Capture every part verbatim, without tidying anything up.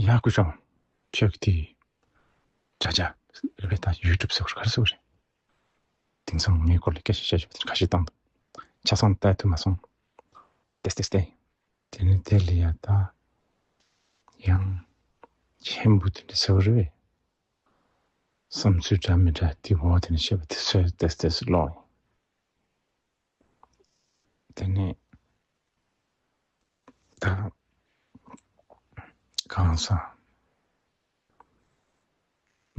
ཡ་སྐུ་ཞབས། ཁྱོད་ཀྱི་དེ་དྲ་རྒྱ་རེད་པས། ད་ཡུ་ཊུབ་ཟེར་བ་ག་རེ་ཟེར་བ་རེད། དེང་སང་ངའི་སྐོར་ལ་སྐད་ཆ་བཤད་ཆོག་དེ་ཁ་ཤས་བཏང་འདུག་ཆ་ཚང་ལྟ་ཐུབ་མ་སོང་། ཏེ་ཏེ་ཏེ། དེ་ནི་དེ་ལ་ཡ་ད་ཡང་མཆན་བུ་དེ་འདྲ་ཟེར་བ་རེད་པས། བསམ་ཚུལ་འདྲ་མི་འདྲ་དེ་འོ་དེ་ནི་བཤད་པ་དེ་ཚོས་ཏེ་ཏེ་ཀློག་ཡིན། དེ་ནས་ད་གང་ཟག་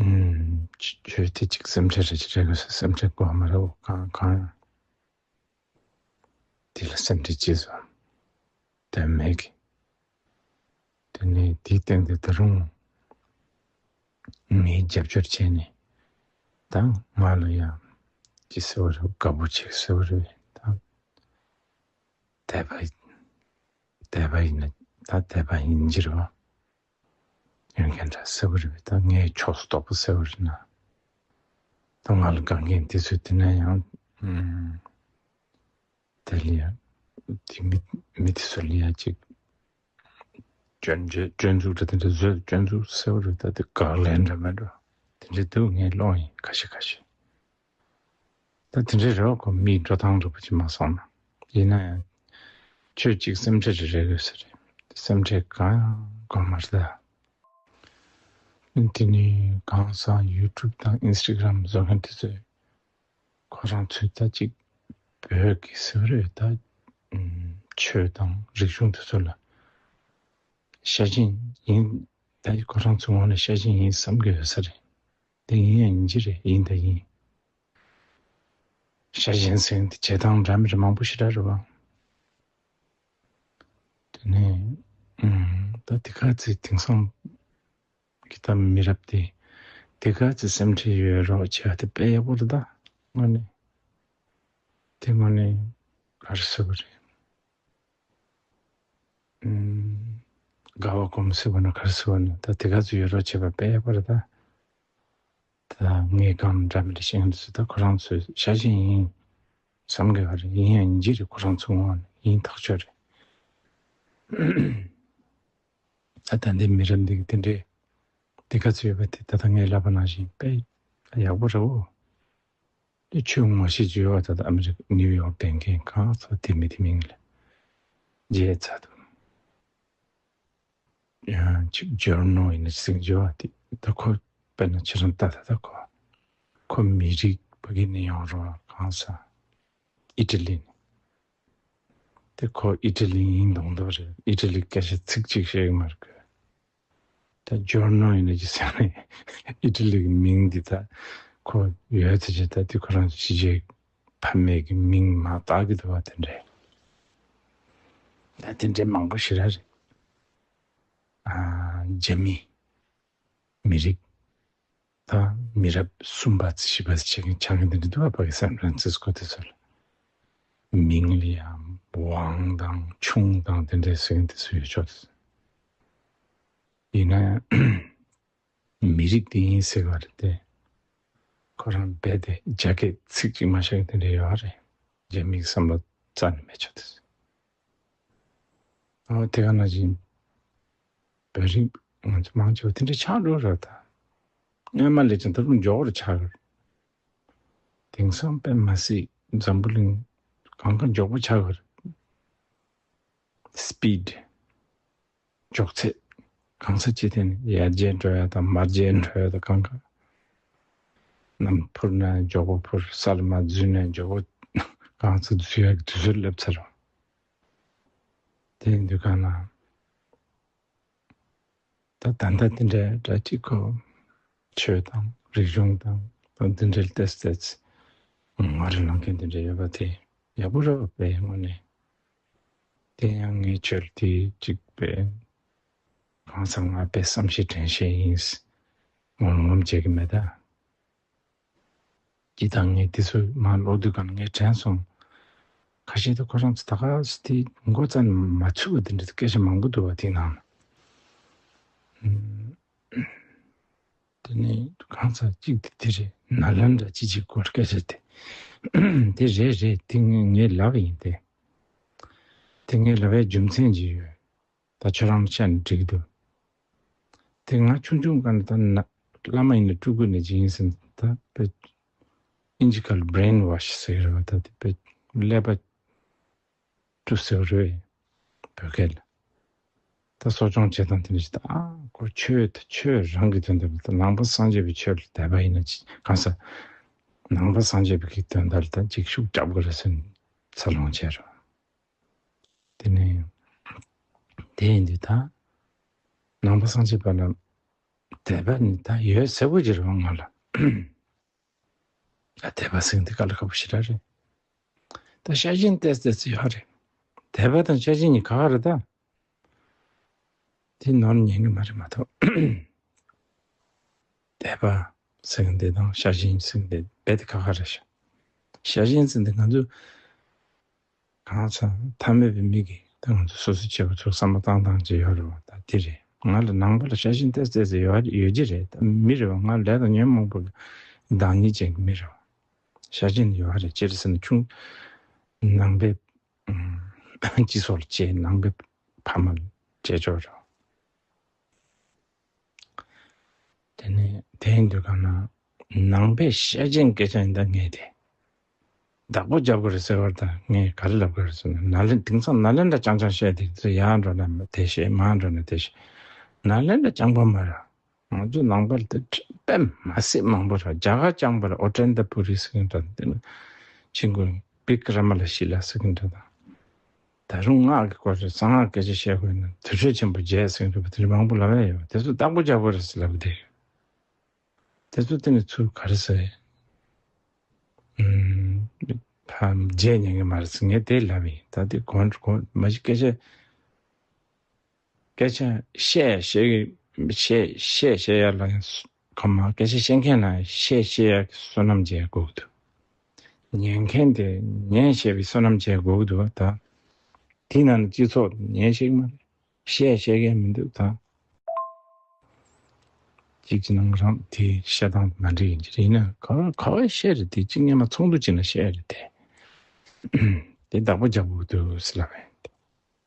ཨུམ། ཆོས་དེ་གཅིག་སེམས་ཁྲལ་རེ་ཅིག་རེ་དགོས་སེམས་ཁྲལ་དགོས་མ་རེད། གང་གང་དེ་ལ་སེམས་ཁྲལ་བྱེད་སོང་དོན་མེད་ཀི། དེ་ནས་དེའི་སྟེང་དུ་ད་རུང་ངའི་རྒྱབ་སྐྱོར་བྱས་ནས་ད་ང་ལ་ཡང་ཅི་ཟེར་བ་རེད། དགའ་པོ་བྱེད་ཟེར་བ་རེད། ད་དད་པ་དད་པ་ཡིན་ན་ད་དད་པ་ཡིན་གྱི་རེད་པ། ཡོད་མཁན་འདྲ་ཟེར་བ་རེད་པས། ད་ངའི་ཕྱོགས་སུ་གཏོགས་པ་ཟེར་བ་རེད་ན། ད་ང་ལ་དགའ་མཁན་དེ་ཚོས་དེ་ན་ཡང་ཨུམ། དེ་ལ་ཡང་དེ་མི་མི་དེ་ཚོ་ལ་ཡང་ཅིག་སྐྱོན་བརྗོད་སྐྱོན་འཛུགས་འདྲ་དེ་འདྲ་བཟོས། སྐྱོན་འཛུགས་ཟེར་བ་རེད། ད་དེ་དགག་ལན་འདྲ་མེད་འགྲོ། དེ་འདྲ་འདུག་ངས་ཀློག་ཡིན་ཁ་ཤས་ཁ་ཤས། ད་དེ་འདྲའི་རེ་བ་ཁོ་མིའི་འགྲོ་སྟངས་འདྲ་པོ་ཅིག་མ་སོང་ན། ཡིན་ན་ཡང་ཁྱོད་ཅིག་སེམས་ཁྲལ་རེ་རེ་དགོས་ས་རེད། སེམས་ཁྲལ་གང་ཡང་དགོས་མ་རེད་ད། དེ་ནི་གང་ཟག་ཡུ་ཊུབ་དང་ཨིན་སི་ཊ་གྷ་རམ་བཟོ་མཁན་དེ་ཚོས་ཁོ་རང་ཚོས་ད་ཅིག་བོད་ཀྱི་ཟེར་བ་རེད་ད། ཆོས་དང་རིག་གཞུང་དེ་ཚོ་ལ་ཤ་ཞེན་ཡིན། ད་ཁོ་རང་ཚོའི་ངོས་ནས་ཤ་ཞེན་ཡིན་བསམ་གྱི་ཡོད་ས་རེད། དེ་ཡིན་ཡང་ཡིན་གྱི་རེད། ཡིན་དང་ཡིན། ཤ་ཞེན་ཟེར་མཁན་དེ་བྱེད་སྟངས་འདྲ་མི་འདྲ་མང་པོ་ཞེ་དྲག་རེད་བ། དེ་ནས་ཨུམ། ད་དེ་ག་ཚོད་དེང་སང་གི་ད་མི་རབས་དེ་དེ་ག་ཚོད་སེམས་ཁྲལ་ཡོད་རོགས་བྱས་པ་དེ་དཔེ་ཡག་པོ་རེད་ད། དངོས་གནས་དེ་དངོས་གནས་ག་རེ་ཟེར་བ་རེད། ཨུམ། དགའ་བ་སྒོམ་ཟེར་བ་ན་ག་རེ་ཟེར་བ་ན་ད་དེ་ག་ཚོད་ཡོད་རོགས་བྱས་པ་དཔེ་ཡག་པོ་རེད་ད། ད་ངས་གང་འདྲ་མི་འདྲ་བཤད་མཁན་དེ་ཚོ་ད་ཁོ་རང་ཚོས་ཤ་ཞེན་ཡིན་བསམ་གི་ཡོད་རེད། ཡིན་ཡང་ཡིན་གྱི་རེད། ཁོ་རང་ཚོའི་ངོས་ནས་ཡིན་ཐག་ཆོད་རེད། ད་ད་ལྟའི་མི་རབས་འདི་གི་དེ་འདྲའི་དེ་ག་ཚོད་ཡོད་པ་དེ་ད་ལྟ་ངས་ལབ་པ་ནང་བཞིན་དཔེ་ཡག་པོ་རེད་འོ། དེ་ཆོས་ངོ་ཤེས་ཀྱི་ཡོད་པ་ད་ལྟ་ཨ་མི་རི་ཀ་ནིའུ་ཡོག་བསྡད་མཁན་གང་ཚོ་དེ་མི་དེ་མིང་ལ་བརྗེད་ཚར་འདུག་ཡང་ཅིག་ཇོར་ནོ་ཡིན་ན་ཅིག་ཟིན་ཇོ་བ་དེ་ད་ཁོ་དཔེར་ན་ཁྱེད་རང་ལྟ་ད་ད་ཁོ་ཁོ་མི་རིགས་ཕ་གི་ནས་ཡོང་རོགས་གང་ས་ཨི་ཊ་ལི་ནས་དེ་ཁོ་ཨི་ཊ་ལི་ཡིན་མདོག་མདོག་རེད། ཨི་ཊ་ལི་སྐད་ཆ་ཚིག་གཅིག་བཤད་གི་མ་རེད་ཁོས། ད་ཇོར་ནོ་ཡིན་ན་ཅིག་ཟེར་ནས་ཨི་ཊ་ལི་གི་མིང་འདི་ད་ཁོ་ཡོད་ཚེ་ཅིག་ད་དེ་ཁོ་རང་ཕྱི་རྒྱལ་ཕ་མེས་ཀྱི་མིང་མ་བཏགས་ཀྱི་འདུག་བ་དེ་འདྲས། ད་དེ་འདྲས་མང་པོ་ཞེ་དྲག་རེད། ཨ། རྒྱ་མི་མི་རིགས་ད་མི་རབས་གསུམ་པ་བཞི་པ་ཆགས་མཁན་ཆགས་མཁན་དེ་འདྲ་འདུག་བ། ཕ་གི་སན་ཧྥ་རན་སིས་ཀོ་དེ་ཚོ་ལ་མིང་ལ་ཡང་ཝང་དང་ཆུང་དང་དེ་འདྲས་ཟེར་མཁན་དེ་ཚོ་ཡོད་ཆོག་དེ་ཚོ་ཡིན་ན་ཡང་། མི་རིགས་དེ་ཡིན་ཟེར་བ་རེད་དེ། ཁོ་རང་རྦད་དེ་རྒྱ་སྐད་ཚིག་གཅིག་མ་བཤད་དེ་འདྲ་ཡོད་རེད། རྒྱ་མིའི་བསམ་བློ་རྩ་ནས་མེད་ཆོག་དེ། ཨོ་དེ་ག་ནང་བཞིན་བོད་རིགས་ང་ཚོ་མང་ཆེ་བ་དེ་འདྲ་ཆགས་འགྲོ་རེད་ད། སྔོན་མ་ལས་ཀྱང་ད་རུང་མགྱོགས་པོར་ཆགས་ཡོད་རེད། དེང་སང་དཔེ་མ་སྲིད་འཛམ་བུ་གླིང་གང་ག་མགྱོགས་པོ་ཆགས་ཡོད་རེད། སི་པིཌ། མགྱོགས་ཚད། གང་ས་ཅི་ཐད་ནས་ཡར་རྒྱས་འགྲོ་ཡ་དང་མར་རྒྱས་འགྲོ་ཡ་དང་གང་ག་གནམ་འཕུར་ན་མགྱོགས་པོ་འཕུར། ས་ལ་མར་འཛུལ་ན་མགྱོགས་པོ་གང་ས་འཛུལ་ཡ་གི་དུས་ཚོད་སླེབས་ཚར་བ། དེ་ཡིན་དུས་གང་ན་ད་ད་ལྟ་དེ་འདྲའི་འདྲ་གཅིག་གོ། ཆོས་དང་རིག་གཞུང་དང་ད་འདི་འདྲའི་ཏོག་ཙམ་ང་རང་ལངས་མཁན་དེ་འདྲ་ཡོད་པ་དེ་ཡག་པོ་རེད་པས་དངོས་གནས། དེ་ཡང་ངའི་ཆོས་དེ་གཅིག་པས་གང་ཟག་ང་དཔེ་བསམ་ཤེས་དྲན་ཤེས་ཡིན། ངོམ་ངོམ་བྱེད་ཀྱི་མེད་ད། ཅི་དང་ངས་དེ་ཚོ་མ་ཀློག་དུས་གང་ངས་དྲན་སོང་། ཁ་ཤས་དེ་ཁོ་རང་ཚོ་ད་ག་སེ་དེ་མགོ་རྩ་ནས་མ་ཚུད་པ་དེ་འདྲ་སྐད་ཆ་མང་པོ་འདུག་བ་དེའི་ནང་ན། དེ་ནས་གང་ཟག་གཅིག་དེ་དེ་རེད། ནཱ་ལེནྡྲ་ཅི་ཅིག་སྐོར་སྐད་ཆ་དེ། དེ་རེད་རེད། དེ་ངས་ངས་ལབ་པ་ཡིན་ཏེ། དེ་ངས་ལབ་པའི་རྒྱུ་མཚན་ཅིག་ཡོད། ད་ཁྱོད་རང་བཤད་ན་འགྲིག་གི་འདུག་དེ་ང་ཆུང་ཆུང་སྒང་ནས་ད་ན་བླ་མ་ཡིན་ན་སྤྲུལ་སྐུ་ནས་ཅིག་ཡིན་ཟིན། ད་དཔེ་ཨིན་ཇི་སྐད་ལ་brainwash་ཟེར་གྱི་རེད་བ། ད་དེ་དཔེ་ཀླད་པ་བཀྲུ་ཟེར་བ་རེད་བོད་སྐད་ལ། ད་གསོ་སྐྱོང་བྱེད་སྟངས་དེ་འདྲ་ཞིག་ད་ཨ་ཁོ་ཆོས་དེ་ཆོས་རང་གི་དོན་དུ་ད་ནང་པ་སངས་རྒྱས་པའི་ཆོས་ལ་དད་པ་ཡིན་ན་ཅི་གང་ཟེར། ནང་པ་སངས་རྒྱས་པའི་གི་དོན་དག་ལ་ད་ཅིག་ཤུགས་རྒྱབ་དགོས་རེད་ཟེར་ནས་འཚར་ལོངས་བྱས་རེད། དེ་ནས་དེ་ཡིན་དུས་ད་ནང་པ་སངས་རྒྱས་པ་ལ་དད་པ་ནི་ད་ཡོད་ཟེར་བོ་ཅིག་རེད་བ་ང་ལ། ད་དད་པ་ཟེར་འདི་དཀའ་ལས་ཁག་པོ་ཞེ་དྲག་རེད། ད་ཤ་ཞེན་ཏོག་ཙམ་ཡོད་རེད། དད་པ་དང་ཤ་ཞེན་གཉིས་ཁག་ཁག་རེད་ད། དེ་ནོར་ཉན་གི་མ་རེད་མ་གཏོགས། དད་པ་ཟེར་འདི་དང་ཤ་ཞེན་ཟེར་འདི་རྦད་དེ་ཁག་ཁག་རེད་ཤག་ཤ་ཞེན་ཟེར་འདི་ང་ཚོ་གང་ཚ་ཐ་མལ་པའི་མི་གིས་ད་ང་ཚོ་སོ་སོ་བྱེད་པ་ཚོ་བསམ་བློ་བཏང་སྟངས་ཅིག་ཡོད་རེད་བ། ད་དེ་རེད། ང་ལ་ནང་པ་ལ་ཤ་ཞེན་ཏོག་ཙམ་ཡོད་ཡོད་ཀྱི་རེད། ད་མི་རེད་བ། ང་ལས་དང་ཉོན་མོངས་པ་གི་བདག་ཉིད་ཅན་གྱི་མི་རེད་བ། ཤ་ཞེན་ཡོད་རེད། ཅི་རེད་ཟེར་ན་ཆུང་ནང་པའི་སྤྱི་ཚོགས་ལ་སྐྱེས། ནང་པའི་ཕ་མ་ལ་སྐྱེས་ཆོག་རེད། དེ་ནས་དེ་ཡིན་དུས་གང་ན་ནང་པའི་ཤ་ཞེན་སྐད་ཆ་ཡིན་ད་ངས་དེ་བདག་པོ་རྒྱབ་དགོས་རེད་ཟེར་བར་ད་ངས་ག་རེ་ལབ་དགོས་རེད་ཟེར་ན། ནཱ་ལེན་དེང་སང་ནཱ་ལེནྡྲ་རྐྱང་རྐྱང་བཤད་དེ་ཚོ་ཡར་འགྲོ་ན་དེ་བཤད། མར་འགྲོ་ན་དེ་བཤད། ནཱ་ལེནྡྲ་རྐྱང་པ་མ་རེད། ང་ཚོ་ནང་པ་ལ་དེ་དཔེ་མ་སྲིད་མང་པོ་རེད། རྒྱ་གར་རྐྱང་པ་ལ་ཨོ་ཏནྟ་པུ་རི་ཟེར་གྱི་འདྲ་དང་། དེ་ནས་ཆིང་གུན་བི་ཀྲ་མ་ལ་ཤི་ལ་ཟེར་གྱི་འདྲ་དང་། ད་རུང་སྔགས་ཀྱི་སྐོར་རེད། གསང་སྔགས་སྐད་ཆ་བཤད་དགོས་ན་དུར་ཁྲོད་ཆེན་པོ་བརྒྱད་ཟེར་གྱི་འདྲ་པོ་དེ་འདྲ་མང་པོ་ལབ་ཡ་ཡོད། དེ་ཚོ་བདག་པོ་རྒྱག་དགོས་རེད་ཟེར་ལབ་བསྡད་ཡོད། དེ་ཚོ་དེ་ནས་ཚུར་ག་རེ་ཟེར། ཨུམ། ཕ་རྗེས་ཉན་གྱི་མ་རེད་ཟེར་ངས་དེ་ལབ་ཡིན། ད་དེ་གོང་གོང་མ་གཞི་སྐད་ཆ་སྐད་ཆ་བཤད་བཤད་བཤད་བཤད་ཡ་ལ་ཡང་སུ་ག་མ་སྐད་ཆ་བཤད་མཁན་ལ་བཤད་བཤད་ཡ་གི་བསོད་ནམས་བྱེད་དགོས་ཀྱི་འདུག་ཉན་མཁན་དེ་ཉན་བཤད་པའི་བསོད་ནམས་བྱེད་དགོས་ཀྱི་འདུག་ད་དེ་ན་ནི་སྤྱི་ཚོགས་ཉན་ཤེས་ཀྱི་མ་རེད། བཤད་བཤད་མཁན་མི་འདུག་ད་གཅིག་གི་ནང་རང་དེ་བཤད་སྟངས་མ་འདྲ་ཡིན་གྱི་རེད། ཡིན་ན་ག་ག་བ་བཤད་རེད་དེ། གཅིག་སྔོན་མ་ཚོགས་འདུ་གཅིག་ན་བཤད་རེད་དེ། དེ་བདག་པོ་རྒྱག་དགོས་ཀྱི་འདུག་ཟེར་ལབ་ཡིན།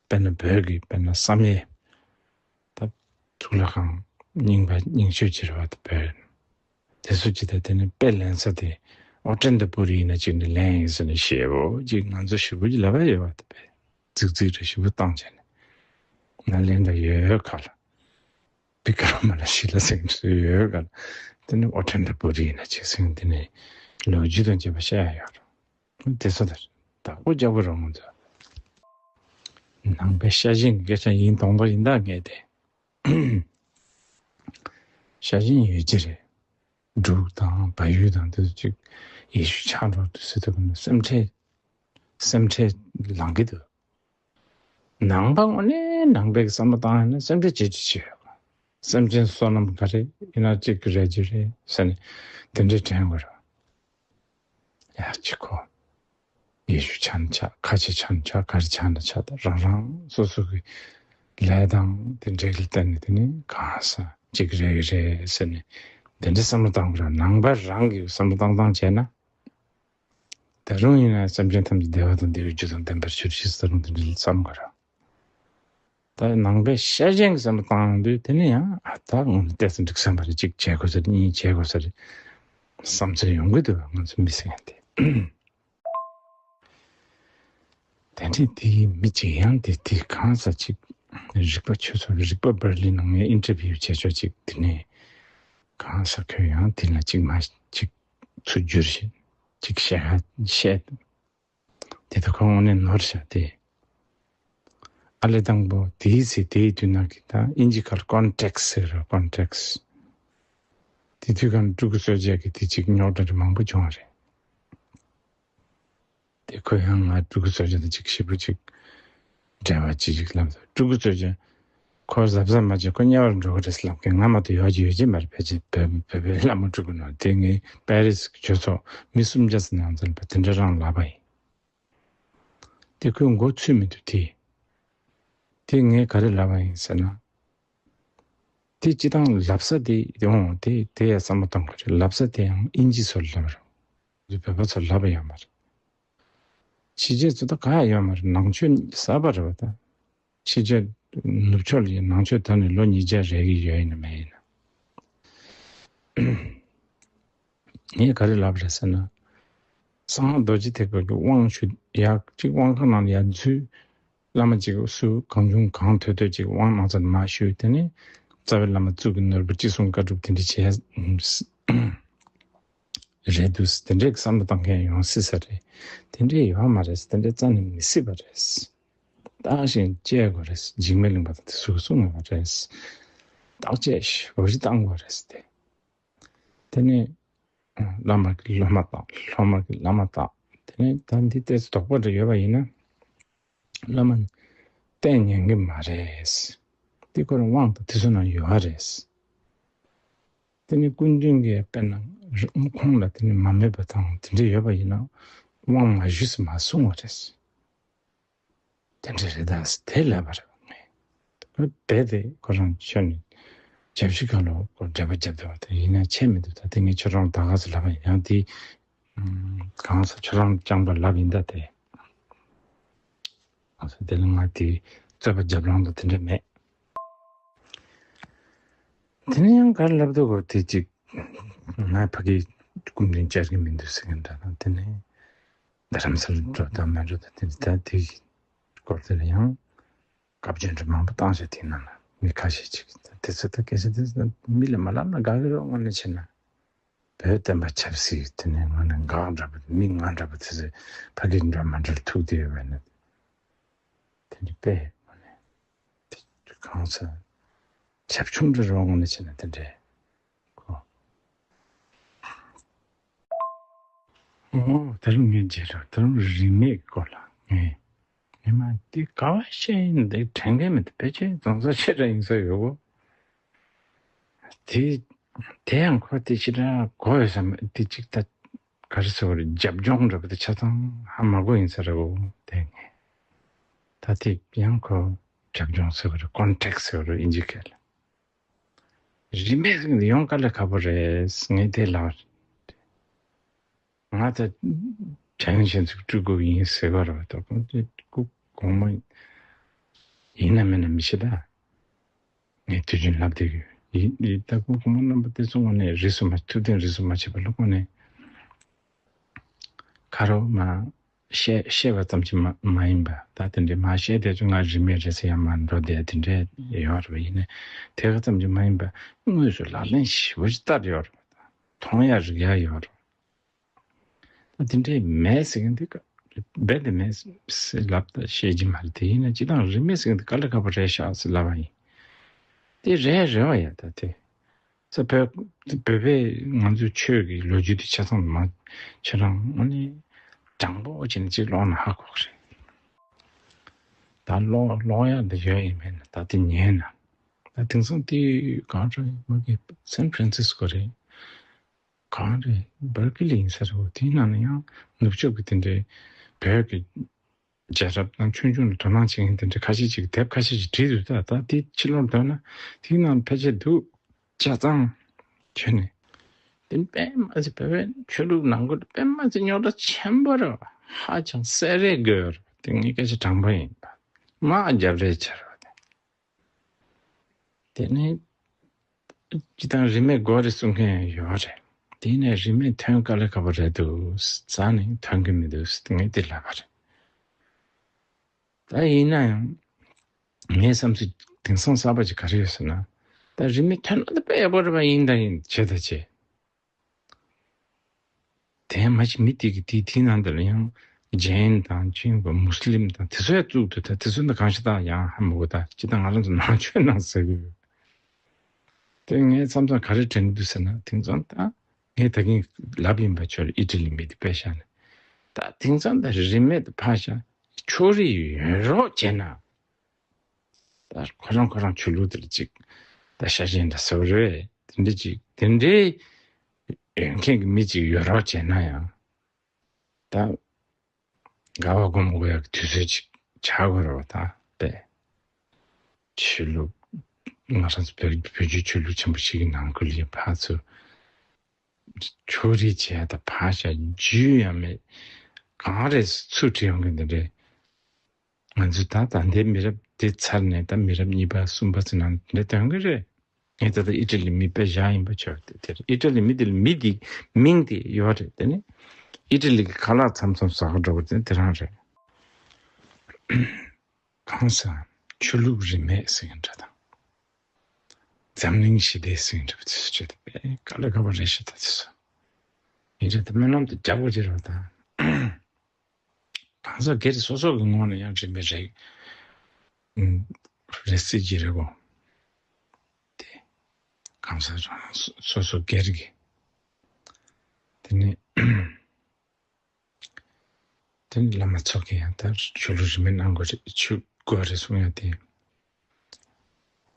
དཔེར་ན་བོད་ཀྱི་དཔེར་ན་བསམ་ཡས། ད་གཙུག་ལག་ཁང་རྙིང་པ་རྙིང་ཤོས་ཅིག་རེད་བ། ད་བོད་དེ་ཚོ་ཅིག་ད་དེ་ནས་དཔེ་ལེན་ས་དེ་ཨོ་ཏནྟ་པུ་རི་ཡིན་ན་ཅིག་ནས་ལེན་ཡིན་ཟེར་ནས་ཞེ་པོ་ཅིག་ང་ཚོ་ཞེ་པོ་ཅིག་ལབ་ཡ་ཡོད་བ། ད་བོད་རྫིག་རྫིག་རེ་ཞེ་པོ་བཏང་བྱས་ནས་ནཱ་ལེནྡྲ་ཡོད་ག་ལ་བི་ཀྲ་མ་ལ་ཤི་ལ་ཟེར་མཁན་ཡོད་ག་ལ། དེ་ནས་ཨོ་ཏནྟ་པུ་རི་ཡིན་ན་ཅིག་ཟེར་དེ་ནས་ལོ་རྒྱུས་དང་བཅས་པ་བཤད་ཡ་ཡོད་རེད། དེ་ཚོ་ལ་བདག་པོ་རྒྱག་དགོས་རེད་ང་ཚོ། ནང་པའི་ཤ་ཞེན་གྱི་སྐད་ཆ་ཡིན་མདོག་མདོག་ཡིན་ད་ངས་དེ། ཤ་ཞེན་ཡོད་ཀྱི་རེད། འབྲུག་དང་བལ་ཡུལ་དང་དེ་ཚོ་ཅིག་ཡེ་ཤུ་ཆགས་འགྲོ་དུས་ཟེར་དུས་སེམས་ཁྲལ་སེམས་ཁྲལ་ལངས་ཀྱི་འདུག་ནང་པ་དངོས་གནས་ནང་པའི་བསམ་བློ་བཏང་ཡོད་ན་སེམས་ཁྲལ་བྱེད་རྒྱུ་ཅི་ཡོད། སེམས་ཅན་བསོད་ནམས་ག་རེ་ཡིན་ན་གཅིག་གི་རེ་རྒྱུ་རེད་ཟེར་ནས་དེ་འདྲའི་དྲན་དགོས་རེད། ཡ་གཅིག་གོ། ཡེ་ཤུ་ཆགས་ན་ཆགས། ཁ་ཆེ་ཆགས་ན་ཆགས། ག་རེ་ཆགས་ན་ཆགས། ད་རང་རང་སོ་སོ་གི་ལས་དང་དེ་འབྲེལ་ལ་བརྟེན་ནས་དེ་ནི་གང་ས་གཅིག་རེ་རེ་ཟེར་ནས་དེ་འདྲའི་བསམ་བློ་བཏང་དགོས་རེད། ནང་པ་རང་གི་བསམ་བློ་བཏང་སྟངས་བྱས་ན། ད་རུང་ཡིན་ན་སེམས་ཅན་ཐམས་ཅད་བདེ་བ་དང་བདེ་བའི་རྒྱུ་དང་ལྡན་པར་གྱུར་ཅིག་ཟེར་རུང་དེ་འདྲ་བསམ་དགོས་རེད། ད་ནང་པའི་ཤ་ཞེན་གྱི་བསམ་བློ་བཏང་ཡོང་དུས་དེ་ནི་ཡང་ཨ་ད་དངོས་གནས་ཏོག་ཙམ་འགྲིག་ས་མ་རེད། གཅིག་བྱེད་དགོས་ས་རེད། གཉིས་བྱེད་དགོས་ས་རེད་བསམ་ཚུལ་ཡོང་གི་འདུག་ང་ཚོ་མི་སེར་ཡང་དེ། དེ་འདྲའི་དེའི་མི་གཅིག་ཡང་དེ་དེ་གང་ས་གཅིག་རིག་པ་ཆོས་ཚོགས་རིག་པ་སྦར་ལི་ནང་ངས་ཨིན་ཊར་བིའུ་བྱས་ཆོག་ཅིག་དེ་ནས་གང་ས་ཁོས་ཡང་དེ་ལ་གཅིག་མ་གཅིག་ཚུར་བསྒྱུར་བཞིན་གཅིག་བཤད་ཧ་བཤད། དེ་ད་ཁོ་དངོས་གནས་ནོར་བཞག་སྟེ། ཨ་ལས་དང་པོ་དེའི་ཚེ་དེའི་དུས་ནང་གི་ད་ཨིན་ཇི་སྐད་ཀོན་ཊེག་སི་ཟེར་ར། ཀོན་ཊེག་སི་དེ་དུས་གང་སྤྲུལ་སྐུ་གསོལ་ཇ་གི་དེ་གཅིག་རྙོག་དྲ་རེ་མང་པོ་བྱུང་བ་རེད། དེ་ཁོ་ཡང་ང་སྤྲུལ་སྐུ་གསོལ་ཇ་དང་གཅིག་ཞིབ་པོ་གཅིག་འབྲེལ་བ་གཅིག་གཅིག་ལབ་སོང་། སྤྲུལ་སྐུ་གསོལ་ཇ་ཁོ་གཟབ་གཟབ་མ་བྱས་ཁོ་དམྱལ་བར་འགྲོ་གི་རེད་ཟེར་ལབ་མཁན་ང་མ་གཏོགས་ཡོད་ཀྱི་ཡོད་ཀྱི་མ་རེད། ཕལ་ཆེར་བོད་བོད་པའི་བླ་མ་སྤྲུལ་སྐུ་ནང་དེ་ངའི་པེ་རི་སི་གི་ཆོས་ཚོགས་མི་སུམ་བརྒྱ་ཙམ་ནང་ཚན་པ་དེ་འདྲ་རང་ལབ་པ་ཡིན། དེ་ཁོའི་མགོ་ཚོས་མི་འདུག་དེ། དེ་ངས་ག་རེ་ལབ་པ་ཡིན་ཟེར་ན། དེ་སྤྱི་བཏང་ལབ་ས་དེ་འོང་དེ་དེ་ཡ་བསམ་བློ་གཏོང་དགོས་རེད། ལབ་ས་དེ་ཡང་ཨིན་ཇི་སོགས་ལབ་རེད། བོད་པ་ཚོ་ལབ་པ་ཡོད་མ་རེད། ཕྱི་རྒྱལ་ཚོ་ད་ག་ཡ་ཡོད་མ་རེད། ནང་ཆོས་གསར་པ་རེད་བ་ད། ཕྱི་རྒྱལ་ནུབ་ཕྱོགས་ལ་ཡིན་ནང་ཆོས་ད་ནི་ལོ་ཉིས་བརྒྱ་རེ་གི་ཡོད་ཡིན་ན་མེད་ཡིན་ན། ངས་ག་རེ་ལབ་རེད་ཟེར་ན། གསང་སྔགས་རྡོ་རྗེ་ཐེག་པའི་དབང་ཞུ་ཡག་ཅིག་དབང་ཁང་ནང་ལ་ཡར་འཛུལ། བླ་མ་གཅིག་སུ་གང་བྱུང་གང་ཐོས་ཐོས་ཅིག་དབང་མང་ཙམ་མར་ཞུས། དེ་ནས་རྩ་བའི་བླ་མ་གཙུག་གི་ནོར་བུ་ཅི་གསུང་བཀའ་སྒྲུབ་དེ་འདྲ་བྱས་རེད་འདུག་དེ་འདྲའི་བསམ་བློ་བཏང་མཁན་ཡོང་སྲིད་ས་རེད། དེ་འདྲའི་ཡོད་མ་རེད། དེ་འདྲའི་རྩ་ནས་མི་སྲིད་པ་རེད། བརྟག་ཞིང་དཔྱད་དགོས་རེད། འཇིགས་མེད་གླིང་པ་དང་དེ་ཚོས་གསུངས་ཡོད་པ་རེད། བརྟག་དཔྱད་ཞིབ་པོ་ཞིག་བཏང་དགོས་རེད་དེ། དེ་ནས་བླ་མ་གིས་སློབ་མ་བཏང་། སློབ་མ་གིས་བླ་མ་བཏང་། དེ་ནས་ད་འདི་ཏོག་ཙམ་དོགས་པ་འདྲ་ཡོད་པ་ཡིན་ན། བླ་མ་ནི་བསྟེན་ཉན་གི་མ་རེད། དེ་ཁོ་རང་དབང་དང་དེ་ཚོ་ནང་ཡོད་རེད། དེ་ནི་སྐུ་མདུན་གྱིས་དཔེར་ན་ཁོང་ལ་དེ་ནི་མ་སྨད་པ་དང་དེ་འདྲ་ཡོད་པ་ཡིན་ན་དབང་མ་ཞུས་སུ་མ་གསུང་བ་རེད། དེ་འདྲ་རེད་ད་དེ་ལབ་པ་རེད། རྦད་དེ་ཁོ་རང་ཆོས་ནི་རྒྱབ་ཤི་གང་ལོ་ཁོ་འགྲེལ་པ་རྒྱབ་བསྡད་པ་དེ་ཡིན་ན་ཆད་མི་འདུག་ད་དེ་ངས་ཁྱོད་རང་ད་ག་ཚོད་ལབ་པ་ཡིན་ཡང་དེ་གང་ས་ཁྱོད་རང་རྐྱང་པ་ལབ་ཡིན་ད་དེ། ང་ཚོ་དེ་ལ་ང་དེ་རྩོད་པ་རྒྱབ་ལང་དང་དེ་འདྲ་མེད། དེ་ནས་ཡང་ག་རེ་ལབ་འདུག་གོ་དེ་གཅིག་ང་ཕ་གིའི་སྐུ་མདུན་བཅར་གྱི་མི་འདུག་ཟེར་མཁན་འདྲ་དང་། དེ་ནས་རྡ་རམ་ས་ལ་འགྲོ་དང་མ་འགྲོ་དང་དེ་ད་དེ་སྐོར་དེ་ལ་ཡང་བཀའ་བཀྱོན་འདྲ་མང་པོ་བཏང་བྱས་དེ་ནང་ལ་མི་ཁ་ཤས་ཅིག་དེ་ཚོ་ད་སྐད་ཆ་དེ་མི་ལ་མ་ལབ་ན་དགའ་གི་རོགས་དངོས་གནས་བྱས་ན། བོད་བསྟན་པ་ཆབ་སྲིད་དེ་ནས་ངོ་ནས་འགག་འདྲ་པོ་མི་ང་འདྲ་པོ་དེ་ཚོས་ཕ་གི་འདྲ་མ་འདྲ་ལ་ཐུག་བསྡད་ཡོད་པ་ནི། དེ་འདྲ་པས་ངོ་ནས་དེ་གང་ཚ་བྱབ་ཆུང་འདྲ་རོགས་ངོ་ནས་བྱས་ན་དེ་འདྲས་གོ། ཨོ་ད་རུང་ངས་མཇལ་རོགས་ད་རུང་རིས་མེད་སྐོར་ལ་ངས། ཉི་མ་འདི་ག་བ་བཤད་ཡིན་འདི་དྲན་མཁན་མེད། དེ་ཕལ་ཆེར་རྫོང་ས་ཆེ་དྲགས་ཡིན་ས་ཡོད་གོ། དེ་དེ་ཡང་ཁོ་དེ་ཅི་འདྲ་གོ་ཡོད་ས་མེད། དེ་གཅིག་ད་ག་རེ་ཟེར་བ་རེད། རྒྱབ་ལྗོངས་འདྲ་པོ་དེ་ཆ་ཚང་ཧ་མ་གོ་ཡིན་ས་རེད་གོ། དེ་ངས་ད་དེ་ཡང་ཁོ་རྒྱབ་ལྗོངས་ཟེར་བ་རེད། ཀོན་ཊེག་སི་ཟེར་བ་རེད་ཨིན་ཇི་སྐད་ལ། རིས་མེད་ཟེར་ནས་ཡོང་དཀའ་ལས་ཁག་པོ་རེད། ངས་དེ་ལབ། ང་ད་བྱང་ཆེན་ཚུགས་སྤྲུལ་སྐུ་ཡིན་ཟེར་བ་རེད་པ། ད་ཁོང་ཚོས་སྐུ་གོང་མ་ཡིན་ན་མིན་ན་མི་ཤེས་ད། ངས་དུས་རྒྱུན་ལབ་བསྡད་ཀྱི་ཡིན། ཡིན་ད་སྐུ་གོང་མ་རྣམ་པ་དེ་ཚོ་ངོ་ནས་རིས་སུ་མ་ཐུབ་བསྟན་རིས་སུ་མ་ཆད་པ་ལ་ཁོང་ནས་ཁ་རོག་མ་བཤད་བཤད་པ་ཙམ་གྱིས་མ་མ་ཡིན་པ། ད་དེ་འདྲའི་མ་བཤད་དེ་ཚོ་ང་རིས་མེད་རེད་ཟེར་ཡང་མ་འགྲོ་བསྡད་དེ་འདྲའི་ཡོད་རེད་པ། ཡིན་ནའི་དེ་ག་ཙམ་གྱིས་མ་ཡིན་པ་དངོས་སུ་ལག་ལེན་ཞིབ་པོ་ཞིག་བསྟར་ཡོད་རེད་པ། མཐོང་ཡ་རིག་ཡ་ཡོད་རེད་པ། ད་དེ་འདྲའི་མེད་ཟེར་མཁན་དེ་ཀ་རྦད་དེ་མེད་ཟེར་ལབ་ད་བཤད་ཀྱི་མ་རེད། དེ་ཡིན་ན་སྤྱིར་བཏང་རིས་མེད་ཟེར་མཁན་དེ་དཀའ་ལས་ཁག་པོ་རེད་ཤག་ཟེར་ལབ་པ་ཡིན། དེ་རེད་རེད་པ་ཡ། ད་དེ་ས་བོད་བོད་པས་ང་ཚོའི་ཆོས་ཀྱི་ལོ་རྒྱུས་དེ་ཆ་ཚང་མ་ཁྱེད་རང་དངོས་གནས་དྲང་པོ་བྱས་ནས་ཅིག་ཀློག་ན་ཧ་གོ་གི་རེད། ད་ཀློག་ཀློག་ཡག་འདི་ཡོད་ཡིན་མིན་ད་དེ་ཉན་ན། ད་དེང་སང་དེ་གང་རེད་མ་གི་སན་ཕྲན་སིས་ཀོ་རེད། གང་རེད་སྦར་ཀི་ལི་ཡིན་ས་རེད་པ། དེའི་ནང་ན་ཡང་ནུབ་ཕྱོགས་ཀྱི་དེ་འདྲའི་བོད་ཀྱི་རྒྱལ་རབས་དང་ཆོས་འབྱུང་ལ་དོ་སྣང་བྱེད་མཁན་དེ་འདྲ་ཁ་ཤས་ཅིག་དེབ་ཁ་ཤས་ཅིག་བྲིས་འདུག་ད་ད་དེ་ཕྱི་ལོགས་འདོན་ན་དེའི་ནང་ཕལ་ཆེར་འདུག་ཆ་ཚང་བྱས་ནས། དེ་དཔེ་མ་སྲིད་བོད་པའི་ཆོས་ལུགས་ནང་ཁུལ་དཔེ་མ་སྲིད་རྙོག་དྲ་ཆེན་པོ་རེད་པ། ཧ་ཅང་སེ་རེ་དགོས་རེད་པ། དེ་ངའི་སྐད་ཆ་དྲང་པོ་ཡིན་པ། མ་རྒྱབ་རེས་བྱེད་རེད་པ་དེ། དེ་ནས་སྤྱིར་བཏང་རིས་མེད་དགོས་རེད་གསུང་མཁན་ཡོད་རེད། དེ་ནས་རིས་མེད་ཐོན་དཀའ་ལས་ཁག་པོ་རེད་འདུག་རྩ་ནས་ཐོན་གི་མི་འདུག་ངས་དེ་ལབ་པ་རེད། ད་ཡིན་ན་ཡང་ངའི་བསམ་ཚུལ་དེང་སང་གསར་པ་ཅིག་ག་རེ་ཡོད་ཟེར་ན། ད་རིས་མེད་ཐོན་ན་ད་དཔེ་ཡག་པོ་རེད་པ། ཡིན་ད་ཡིན་བྱས་ད་བྱས། དེ་མ་གཞི་མི་དེ་གི་དེ་དེའི་ནང་དུ་ལ་ཡང་ཇེན་དང་ཅིན་པ་མུ་སི་ལིམ་དང་དེ་ཚོ་ཡང་བཙུགས་འདུག་ད་དེ་ཚོ་འདི་གང་ཞིག་དང་ཡང་ཧ་མི་གོ། ད་སྤྱིར་བཏང་ང་རང་ཚོ་ནང་ཆོས་ནང་ཟེར་གི་ཡོད། དེ་ངའི་མཚམས་མཚམས་ག་རེ་དྲན་འདུག་ཟེར་ན། དེང་སང་ད་ངས་ད་གིན་ལབ་ཡིན་པ། ཁྱོད་ཨི་ཊ་ལི་མི་དེ་དཔེ་བཞག་ནས། ད་དེང་སང་ད་རིས་མེད་དུ་ཕར་བཞག་ཕྱོགས་རིས་ཡོད་རོགས་བྱས་ན། ད་ཁོ་རང་ཁོ་རང་ཆོས་ལུགས་དེར་ཅིག་ད་ཤ་ཞེན་འདྲ་ཟེར་བ་རེད། དེ་འདྲ་ཅིག་དེ་འདྲའི་ཡོད་མཁན་གྱི་མི་ཅིག་ཡོད་རོགས་བྱས་ན་ཡང་། ད་དགའ་བ་སྒོམ་དགོས་ཡག་གི་དུས་ཚོད་ཅིག་ཆགས་དགོས་རེད་པ། ད་དཔེ་ཆོས་ལུགས་ང་རང་ཚོ་བོད་བོད་བརྒྱུད་ཆོས་ལུགས་ཆེན་པོ་ཞིག་གི་ནང་ཁུལ་ལ་ཕར་ཚུར་ཕྱོགས་རིས་བྱས་ད་ཕར་བཞག་རྒྱུས་ཡང་མེད། གང་རེད་ཚུར་དྲི་ཡོང་གི་འདི་འདྲས། ང་ཚོས་ད་ད་ལྟའི་མི་རབས་དེ་ཚར་ནས་ད་མི་རབས་གཉིས་པ་གསུམ་པ་ཚོའི་ནང་འདི་འདྲ་ཐོན་གི་རེད། ངས་ད་ལྟ་ཨི་ཊ་ལི་མི་དཔེ་བཞག་ཡིན་པ་ཆོག་དེ་དེར་ཨི་ཊ་ལི་མི་དེ་ལ་མི་དེ་མིང་དེ་ཡོད་རེད། དེ་ནི་ཨི་ཊ་ལི་གི་ཁ་ལག་མཚམས་མཚམས་ཟ་ག་འགྲོ་གི་རེད། དེ་རང་རེད། གང་ཟག་ཆོས་ལུགས་རིས་མེད་ཟེར་མཁན་འདྲ་དང་། འཛམ་གླིང་ཞི་བདེ་ཟེར་མཁན་འདྲ་པོ་དེ་ཚོ་བྱས་ཏེ་དཔེ་དཀའ་ལས་ཁག་པོ་རེད་ཤག་ད་དེ་ཚོ། ཡིན་ད་དེ་སྨོན་ལམ་དེ་རྒྱག་དགོས་ཀྱི་རེད་པ་ད། གང་ཟག་སྒེར་སོ་སོ་གི་ངོས་ནས་ཡང་རིན་པའི་རེད། ཨུམ། རེད་སྲིད་ཀྱི་རེད་གོ། དེ། གང་ཟག་རང་སོ་སོ་སོ་སྒེར་གྱི། དེ་ནས། དེ་ནས་བླ་མ་ཚོ་གི་ཡང་ད་ཆོས་ལུགས་རིས་མེད་གནང་དགོས་རེད་ཆོས་དགོས་རེད་གསུང་ཡ་དེ།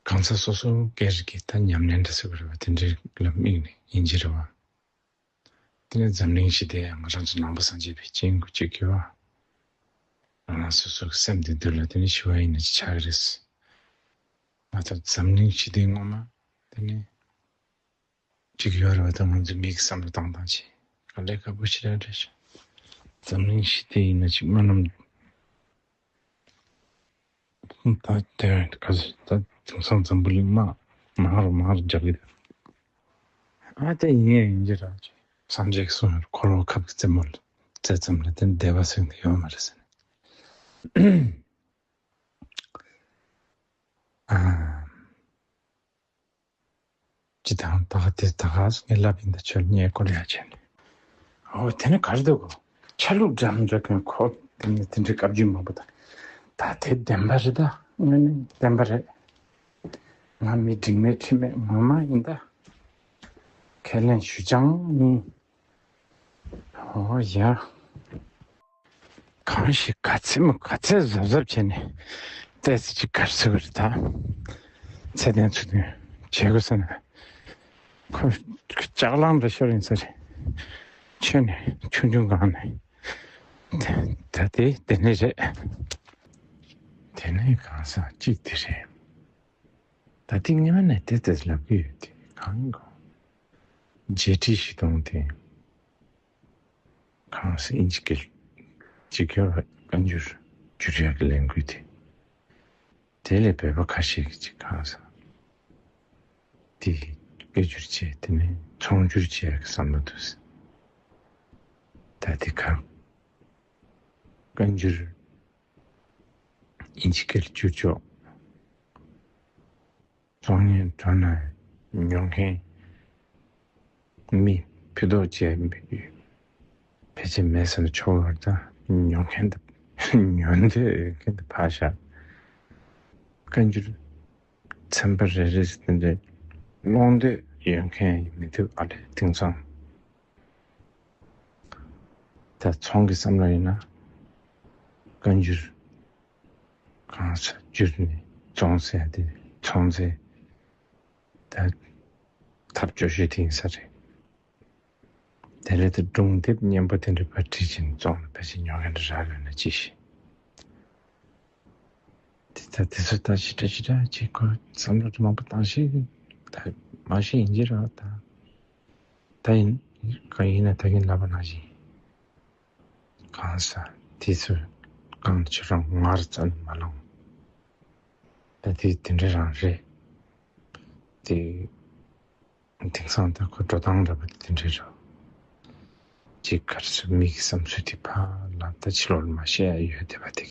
གང་ཟག་སོ་སོ་སྒེར་གྱི་ད་ཉམས་ལེན་འདྲ་ཟེར་བ་རེད་པ། དེ་འདྲའི་ལ་དམིགས་ནས་ཡིན་གྱི་རེད་པ། དེ་ནས་འཛམ་གླིང་ཞི་བདེ་ཡང་ང་རང་ཚོ་ནང་པ་སངས་རྒྱས་པའི་སྤྱི་དངོས་ཀྱི་གི་བ། ང་རང་སོ་སོ་གི་སེམས་བདེ་འདོད་ལ་དེ་ནས་ཞི་བ་ཡིན་ན་ཅི་ཆགས་ཀྱི་རེད། ང་ཚོ་འཛམ་གླིང་ཞི་བདེ་ངོ་མ་དེ་ནས་ཅིག་ཡོད་རེད་པ། ད་ང་ཚོ་མིག་བསམ་བློ་བཏང་སྟངས་ཅིག་དཀའ་ལས་ཁག་པོ་ཞེ་དྲག་རེད་ཤག་འཛམ་གླིང་ཞི་བདེ་ཡིན་ན་ཅིག་སྨོན་ལམ། ད་དེ་ག་ཚོད་ད་དེང་སང་འཛམ་བུ་གླིང་མ་མང་རུ་མང་རུ་རྒྱབ་ཀྱི་འདུག་ཨ་དེ་ཡིན་ཡིན་གྱི་རེད། སངས་རྒྱས་ཀྱིས་གསུངས་ཡོད། འཁོར་བ་ཁབ་ཀྱི་རྩེ་མོ་ལ་རྩེ་ཙམ་ལ་དེ་བདེ་བ་ཟེར་མཁན་དེ་ཡོད་མ་རེད་ཟེར་ནས། ཨ། ཅི་དང་ད་ག་དེ་ད་ག་ངས་ལབ་ཡིན་ད་ཆོས་ཉེས་སྐོར་ཡ་བྱས་ནས། ཨོ་དེ་ནི་ག་རེ་འདུག་གོ། ཆ་ལུགས་འདྲ་མི་འདྲ་མཁན་ཁོ་དེ་ནི་དེ་འདྲའི་བཀའ་བརྒྱུད་མང་པོ་དང་། ད་དེ་བདེན་པ་རེད་ད། དངོས་གནས་བདེན་པ་རེད། ང་མི་འཇིགས་མེད་ཁྲིམས་མེད་ངོ་མ་ཡིན་ད། ཁས་ལེན་ཞུ་ཅང་མིན། ཨོ་ཡ། གང་ཞིག་ག་ཚད་མོ་ག་ཚད་གཟབ་གཟབ་བྱས་ནས་ཏོག་ཙམ་ཅིག་ག་རེ་ཟེར་དགོས་རེད་ད། ཚད་ལྡན་ཚུལ་ལྡན་བྱེད་དགོས་ཟེར་ན། ཁོ་ལྕགས་གླང་འདྲ་ཤོར་ཡིན་ས་རེད། ཆོས་ནི་ཆུང་ཆུང་སྒང་ནས། ད་དེ་དེ་ནས་རེད། དེ་ནས་གང་ཟག་གཅིག་དེ་རེད། ད་ལྟའི་སྔོན་ནས་དེ་ལྟར་ལབ་ཀྱི་ཡོད་དེ་གང་ཡིན་གོ། རྒྱལ་ཁྲིམས་བཞི་སྟོང་དེ། གང་ཟག་ཨིན་ཇི་སྐད་ཅིག་ཡོད་པ་བཀའ་འགྱུར་བསྒྱུར་ཡག་གི་ལས་འགུལ་དེ། དེ་ལས་བོད་པ་ཁ་ཤས་ཀྱིས་ཅིག་གང་ཟག་དེ་སྐད་སྒྱུར་བྱས་དེ་ནས་ཚོང་སྒྱུར་བྱེད་ཡག་གི་བསམ་བློ་འདུག་ད་དེ་ག་བཀའ་འགྱུར་ཨིན་ཇི་སྐད་བསྒྱུར་ཆོག་ཚོང་གཉེར་གྲོང་ནང་ཉོ་མཁན་མི་ཕུད་རྡོག་བཅས་ཕལ་ཆེར་མེད་ཟེར་ན་ཆོག་པ་རེད་ད། ཉོ་མཁན་དང་ཉོ་འདོད་ཡོད་མཁན་དང་ཕར་བཞག་བཀའ་འགྱུར་ཚན་པ་རེ་རེ་ཟེར་དེ་འདྲའི་སློང་འདོད་ཡོད་མཁན་ཡིན་མི་ཐུབ་ཨ་ལས་དེང་སང་། ད་ཚོང་གི་བསམ་བློ་ཡིན་ན། བཀའ་འགྱུར་གང་ཟག་བསྒྱུར་ནས་བཙོང་ཟེར་ཡ་དེ་ཚོང་རྫས་ད་ཐབས་སྐྱོ་ཤོས་དེ་ཡིན་ས་རེད། དེ་ལས་དེ་སྒྲུང་དེབ་སྙན་པོ་དེ་འདྲ་ཕར་བྲིས་ཕྱིན་བཙོང་ལ་ཕལ་ཆེར་ཉོ་མཁན་འདྲ་རག་ཡོད་ན་ཅི་ཞིག་དེ་ད་དེ་ཚོ་ད་ཞེ་དྲག་ཞེ་དྲག་ཅིག་ཁོ་བསམ་བློ་མང་པོ་བཏང་ཤེས་ད་མ་ཤེས་ཡིན་གྱི་རེད་ད། ད་ཡིན་གང་ཡིན་ན་ད་གིན་ལབ་པ་ནང་བཞིན་གང་ཟག་དེ་ཚོ་གང་ཁྱོད་རང་ངར་རྩ་ནས་མ་ལངས། ད་དེ་དེ་འདྲ་རང་རེད། དེ་དེང་སང་ད་ཁོ་འགྲོ་སྟངས་འདྲ་པོ་དེ་འདྲ་རེད། ཅིག་གར་སོ་མིག་བསམ་ཚུལ་དེ་ཕར་ལ་ད་ཕྱི་ལོགས་ལ་མ་བཤད་ཡ་ཡོད་བསྡད་པ་དེ།